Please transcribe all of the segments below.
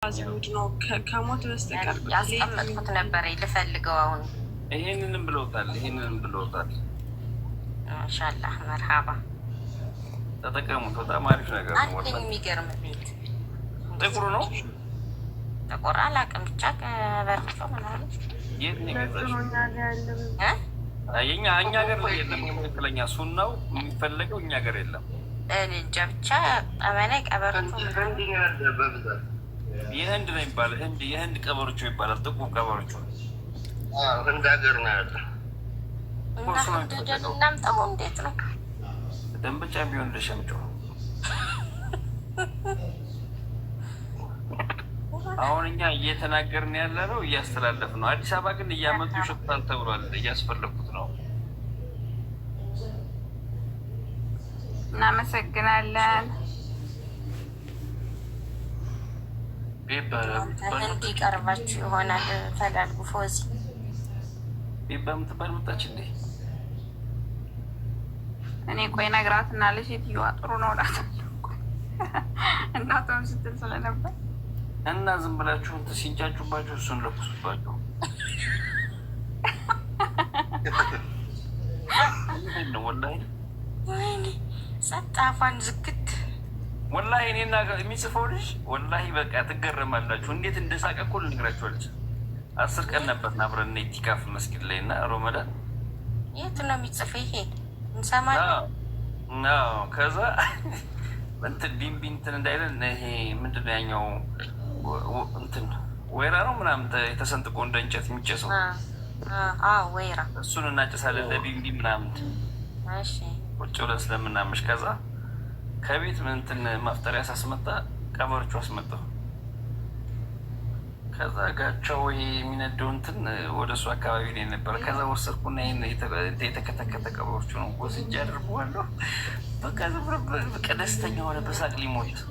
ምንድን ነው ከሞት በስተቀር ያስቀመጥኩት ነበር ልፈልገው አሁን። ይሄንንም ብለውታል። ይሄንንም ብለውታል። ማሻላህ መርሃባ። ተጠቀሙት። በጣም አሪፍ ነገር ነው። አንድ የሚገርም ቤት። ጥቁሩ ነው። ጥቁር አላውቅም፣ ብቻ ከበርቾ ምናምን። የት ነው የገዛሽው? የኛ እኛ ሀገር ላይ የለም። ትክክለኛ ሱናው የሚፈለገው እኛ ሀገር የለም። እኔ እንጃ፣ ብቻ ጠመላይ ቀበርቾ። የህንድ ነው የሚባለው። ህንድ የህንድ ቀበሮቾ ይባላል። ጥቁር ቀበሮቾ። ህንድ ሀገር ነው ያለ። እና ህንድ እናምጣው እንዴት ነው? ደንበጫ ቢሆን ልሸምጮ። አሁን እኛ እየተናገርን ያለ ነው፣ እያስተላለፍ ነው። አዲስ አበባ ግን እያመጡ ይሸጡታል ተብሏል። እያስፈለኩት ነው። እናመሰግናለን። ህንድ ይቀርባችሁ ይሆናል። ፈላልጉ ፎዚ። ቤባ የምትባል መጣች እንዴ? እኔ ቆይ ነግራትና ለሴትዮዋ ጥሩ ነው እላታለሁ። እናቷም ስትል ስለነበር። እና ዝም ብላችሁ እንትን ሲንጫጩባችሁ እሱን ለኩሱባቸው። ነው ወላሂ። ወይኔ ጸጥ፣ አፏን ዝግት። ወላሂ እኔና የሚጽፈው ልጅ ወላሂ በቃ ትገረማላችሁ። እንዴት እንደሳቀ እኮ ልነግራችሁ አልችልም። 10 ቀን ነበር አብረን ኢቲካፍ መስጊድ ላይ እና ሮመዳን። የት ነው የሚጽፈው ይሄ? እንሰማለን። ከዛ እንትን ቢንቢ እንትን እንዳይለን ይሄ ምንድን ነው ያኛው እንትን ወይራ ነው ምናምን የተሰንጥቆ እንደ እንጨት የሚጨሰው። ወይራ። እሱን እናጨሳለን ለቢንቢ ምናምን ቁጭ ብለን ስለምናመሽ። ከዛ ከቤት እንትን ማፍጠሪያ ሳስመጣ ቀበሮቹ አስመጣሁ። ከዛ ጋቸው ይሄ የሚነደው እንትን ወደ እሱ አካባቢ ላይ ነበረ። ከዛ ወሰድኩና ይሄን የተከተከተ ቀበሮቹ ነው ወስጄ አድርገዋለሁ። በቃ ዝም ብሎ በቃ ደስተኛ ሆነ፣ በሳቅ ሊሞት።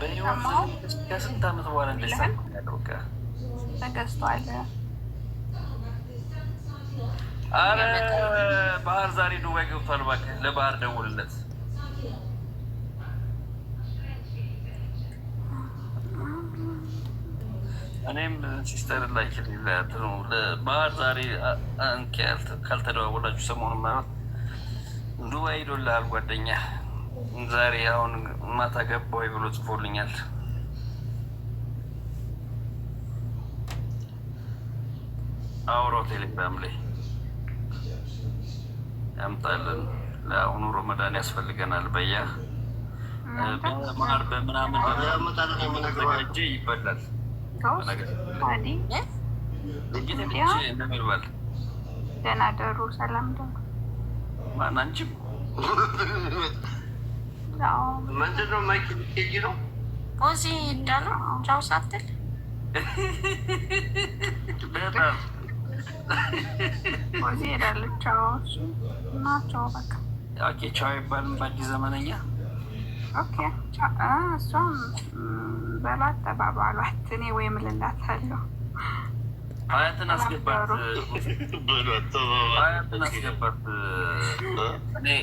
በህይወት ከስንት ዓመት በኋላ እንደዛ በቃ። ተገዝቷል። አረ ባህር ዛሬ ዱባይ ገብቷል። እባክህ ለባህር ደውልለት። እኔም sister like ነው ባህር ዛሬ ካልተደዋወላችሁ ሰሞኑን ማለት ዱባይ ሄዶልሃል ጓደኛ። ዛሬ አሁን ማታ ገባ ወይ ብሎ ጽፎልኛል። አውራው ቴሌግራም ላይ ያምጣልን። ለአሁኑ ረመዳን ያስፈልገናል። በያ በማር በምናምን ተዘጋጀ ይበላል። እንደሚባል ደህና ደሩ። ሰላም ደሩ። ማን አንቺም? ምንድን ነው ማይክ ኬጂ ነው። ፎዚ ሄዳ ነው ቻው ሳትል። በጣም ፎዚ ሄዳለች። ቻው እና ቻው በቃ። Okay፣ ቻው አይባልም በአዲስ ዘመነኛ። Okay፣ እሷም በላት ተባባሏት። እኔ ወይም ልላታለሁ። አያትን አስገባት፣ አያትን አስገባት።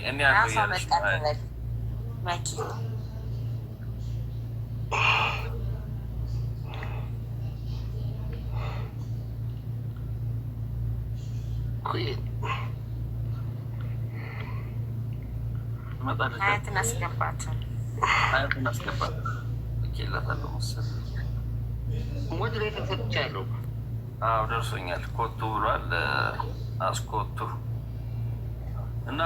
እኔ ራሷ መጣ ትበል መኪ። ትመጣለች። አያትን አስገባት። አያትን አስገባት። ልኬላታለሁ መሰለኝ። ሞት ላይ ተሰጥቻለሁ። አዎ ደርሶኛል። ኮቱ ብሏል። አስኮቱ እና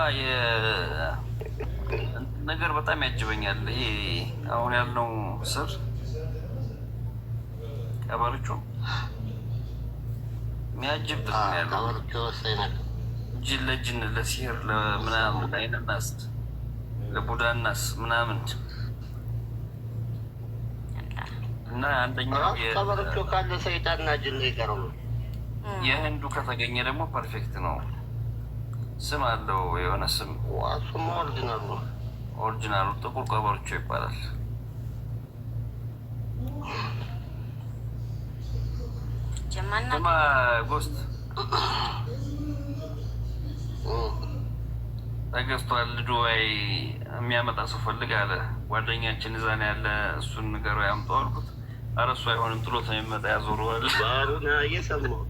ነገር በጣም ያጅበኛል። ይሄ አሁን ያልነው ስር ቀበሮቹ የሚያጅብ ጥቅም ያለው። ቀበሮቹ ወሳኝ ናቸው። ጅን ለጅን ለሲህር ለምናምን ለአይነናስ ለቡዳናስ ምናምን እና አንደኛው ራሱ ቀበሮቹ ካለ ሰይጣንና ጅን አይቀርም። የህንዱ ከተገኘ ደግሞ perfect ነው። ስም አለው የሆነ ስም። እሱማ original ነው። Original ኡ ጥቁር ቀበሮቾ ይባላል። ጀማና ስማ ጎስት። ተገዝቷል። ዱባይ የሚያመጣ ሰው ፈልግ አለ ጓደኛችን፣ እዛ ነው ያለ። እሱን ንገረው ያምጣው አልኩት። ኧረ እሱ አይሆንም ጥሎት ነው የሚመጣ ያዞረዋል። ባህሩን እየሰማሁ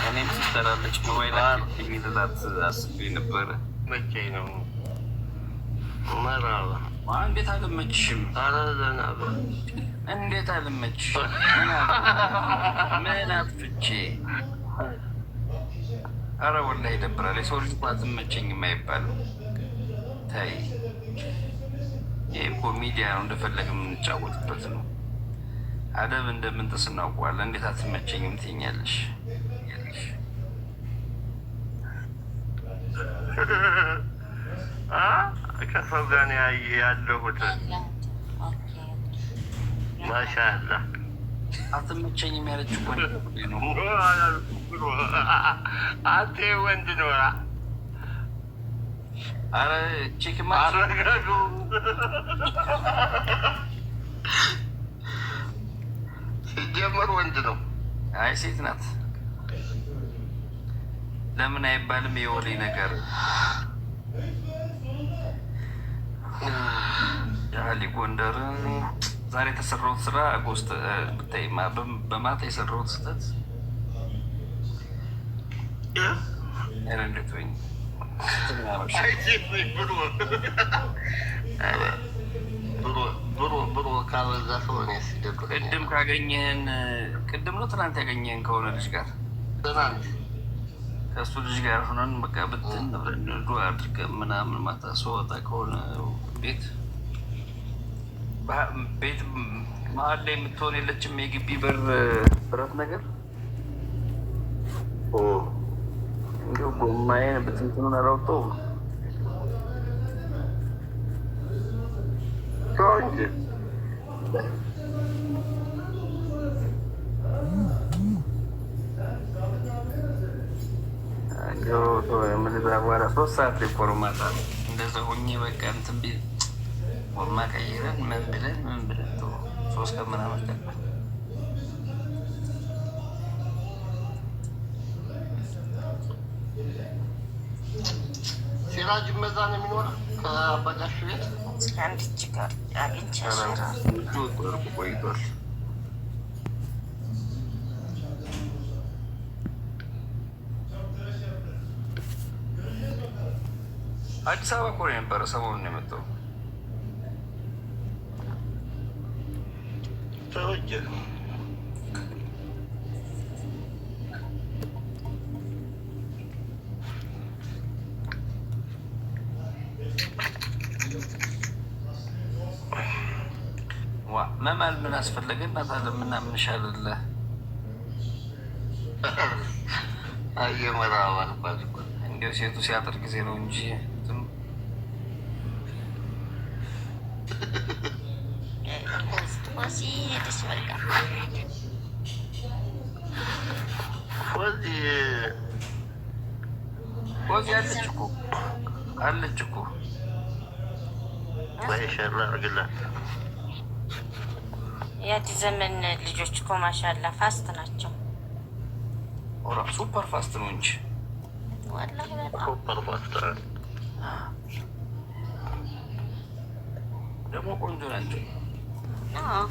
እኔም sister አለች ዱባይ ላክልኝ ልላት አስቤ ነበረ። መቼኝ ነው መራባ። እንዴት አልመችሽም? ኧረ ዘና በል። እንዴት አልመችሽም? ምን አጥፍቼ? አረ ወላሂ ይደብራል። የሰው ልጅ እኮ አትመቸኝም አይባልም። ተይ፣ ይሄ እኮ ሚዲያ ነው፣ እንደፈለግ የምንጫወትበት ነው። አደብ እንደምንጥስ እናውቀዋለን። እንዴት አትመቸኝም ትይኛለሽ? ከሰው ጋር ነው ያለሁት። ማሻአላህ አትመቸኝም ያለች እኮ ነው። አንተ ወንድ ነው። አረ ቺክማ አረጋጉ። ሲጀመር ወንድ ነው። አይ ሴት ናት። ለምን አይባልም? የወሬ ነገር ያሊ ጎንደር ዛሬ የተሰራሁት ስራ ጎስት ብታይ በማታ የሰራሁት ስህተት ኧረ እንዴት ወይኝ ብሮ ካበዛ ሰው እኔስ ይደብረኛል። ቅድም ካገኘህን ቅድም ነው ትናንት ያገኘህን ከሆነ ልጅ ጋር ትናንት ከእሱ ልጅ ጋር ሆነን በቃ ብትን ብለን ዱአ አድርገን ምናምን ማታ ስወጣ ከሆነ ቤት ቤት መሀል ላይ የምትሆን የለችም የግቢ በር ብረት ነገር እንዲሁ ጎማዬን ብትንትኑን አላወጣሁም። ሰው እንጂ እንዲሁ በኋላ 3 ሰዓት ላይ እኮ ነው ማታ እንደዛ ሆኜ በቃ እንትን ቢል ጎማ ቀይረን ምን ብለን ምን ብለን 3 ቀን ምናምን ገባን። ሲራጅ መዛ ነው የሚኖረው ከአባጋሽ ቤት። አንድ እጅ ጋር አግኝቼ ቆይቷል። አዲስ አበባ እኮ ነው የነበረ ሰሞኑን ነው የመጣው። ተወጀ ዋ መማል ምን አስፈለገ? እናት አለ ምናምንሻለለ አየመራባ አልኳት እኮ። እንዲያው ሴቱ ሲያጥር ጊዜ ነው እንጂ እንትኑ ሄደች በቃ። ወዚህ ወዚ አለች እኮ አለች እኮ። ማይሸላ አርግላት። የአዲስ ዘመን ልጆች እኮ ማሻላ fast ናቸው። ኦራ super fast ነው እንጂ ወላሂ በጣም super fast ደግሞ ቆንጆ ናቸው። አዎ።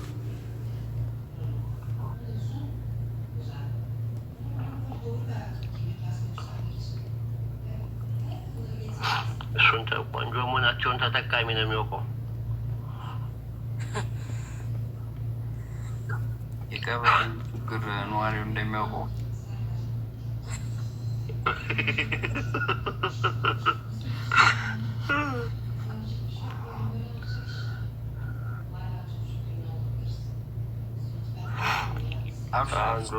እሱን ቆንጆ መሆናቸውን ተጠቃሚ ነው የሚያውቀው። የቀበሌ ችግር ነዋሪው እንደሚያውቀው አንዱ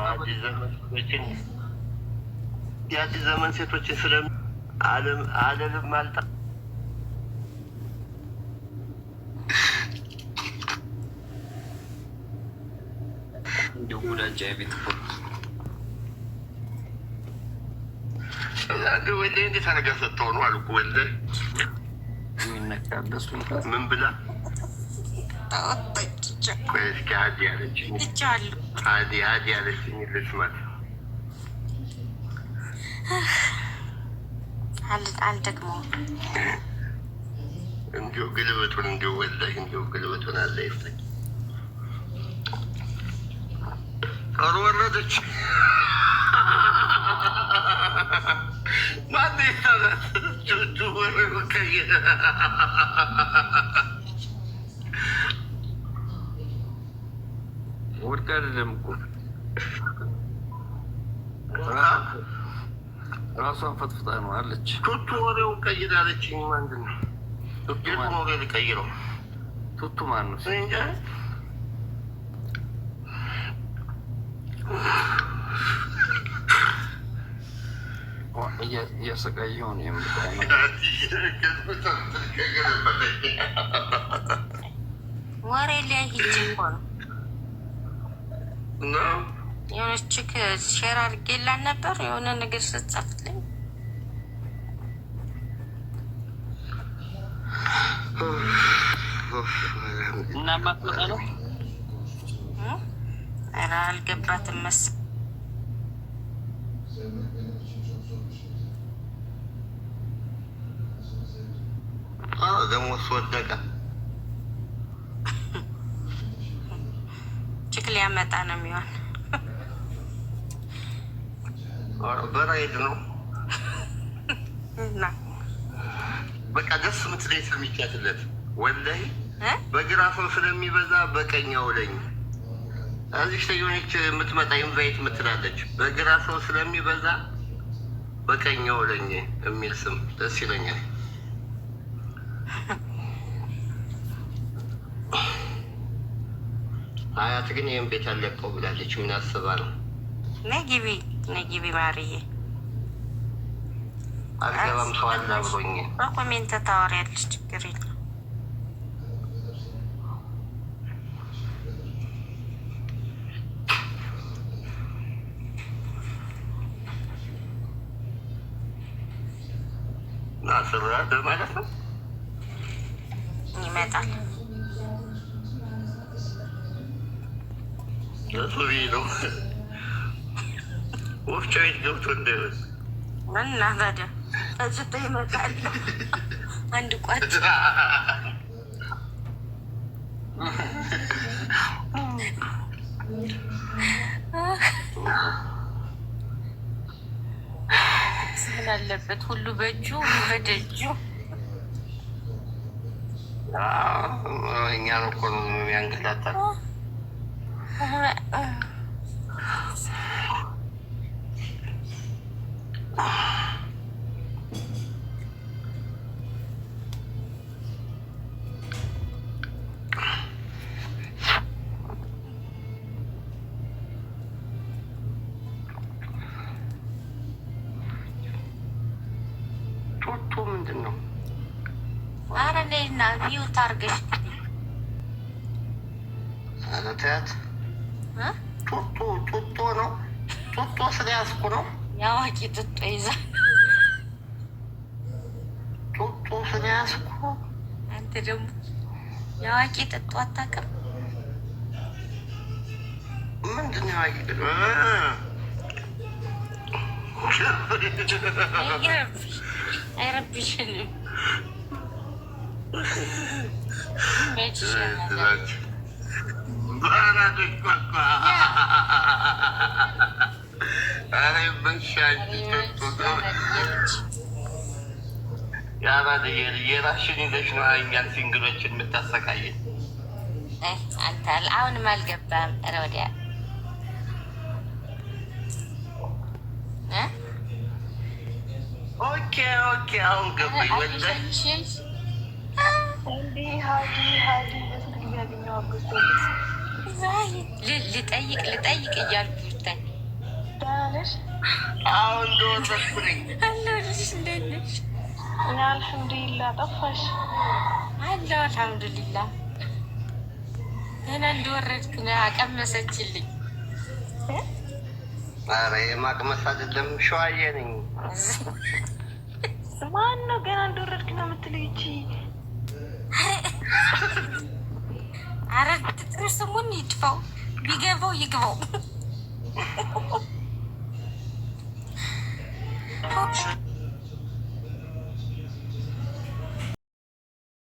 አዲስ ዘመን ሴቶችን የአዲስ ዘመን ሴቶችን ስለ አለልም አልጣ እንዲሁ ጉዳጃ ቤት እኮ ወላሂ እንዴት አደረጋ ሰጥተው ነው አልኩ። ወላሂ የሚነካል እሱ። ምን ብላ? ቆይ እስኪ ሀዲ ያለችኝ። ትቼዋለሁ። ሀዲ ሀዲ ያለችኝ ልስማት። አልደግመውም። እንዲሁ ግልበቱን፣ እንዲሁ ወላሂ እንዲሁ ግልበቱን አለ ይፍታኝ። ኧረ ወረደች። ማነው የሳላት? ጁጁ ወሬው ቀየረ። ወድቃ አይደለም እኮ፣ ራሷን ፈጥፍጣ ነው አለች። ቱቱ ወሬውን ቀይር አለችኝ። ምንድን ነው? ቱቱ የቱን ማን? ወሬ ልቀይረው? ቱቱ ማን ነው? እኔ እንጃ። እያሰቃየሁ ነው የምልህ። ወሬ ላይ ሂጅ እኮ ነው። ነው። የሆነች chick share አድርጌላት ነበር የሆነ ነገር ስትጽፍልኝ። እና ማትመጣ ነው። እ? ኧረ አልገባትም መሰለኝ። ደግሞ እሱ ወደቀ። Chick ሊያመጣ ነው የሚሆን። በራይድ ነው። እና በቃ ደስ የምትለኝ ሰምቻትለት ወላሂ። እ? በግራ ሰው ስለሚበዛ በቀኝ አውለኝ። እዚች ላይ የሆነች የምትመጣ invite የምትላለች፣ በግራ ሰው ስለሚበዛ በቀኝ አውለኝ የሚል ስም ደስ ይለኛል። አያት ግን ይህን ቤት አለቀው ብላለች። ምን አስባ ነው? ነይ ግቢ፣ ነይ ግቢ ማርዬ። አልገባም፣ ሰው አለ አብሮኝ። በ comment ታወሪያለሽ፣ ችግር የለም። ናስራ ማለት ነው። ይመጣል። ለሱ ብዬ ነው፣ ወፍጮ ቤት ገብቶ እንዳይሆን። እና ታዲያ ተጭቶ ይመጣል። አንድ ቋት። ምን አለበት? ሁሉ በእጁ ሁሉ በደጁ። እኛን እኮ ነው የሚያንገላታል። ቱቱ ምንድን ነው? ኧረ ነይና mute አድርገሽ ግቢ። ኧረ ተያት። እ? ቱቱ ቱቶ ነው። ቱቶ ስለያዝኩ ነው። የአዋቂ ጡጦ ይዛ። ቱቶ ስለያዝኩ። አንተ ደግሞ የአዋቂ ጡጦ አታውቅም? ምንድን ነው? አይረብሽንም። መች ይሻላል? ባራዶች ቋቋ። ኧረ ይመሻል። የአራድዬ ልጅ የራስሽን ይዘሽ ነው እኛን single ኦችን የምታሰቃየን። አንተ አሁንም አልገባም። ኧረ ወዲያ እ? Okay, አሁን ገባኝ። ወላሂ። እንዴ ሀዲ ሀዲ፣ በስንት ጊዜ ያገኘው አጎስቶልስ። ልጠይቅ ልጠይቅ እያልኩ ብታይ። ደህና ነሽ? አሁን እንደወረድኩ ነኝ። አለሁልሽ። እንዴት ነሽ? እኔ አልሐምዱሊላ። ጠፋሽ። አለሁ አልሐምዱሊላ። ገና እንደወረድክ ነው አቀመሰችልኝ። ኧረ የማቅመስ አይደለም፣ ሸዋዬ ነኝ። ማን ነው ገና እንደወረድክ ነው የምትለው? ይቺ አረ ጥሩ ስሙን ይድፋው፣ ቢገባው ይግባው።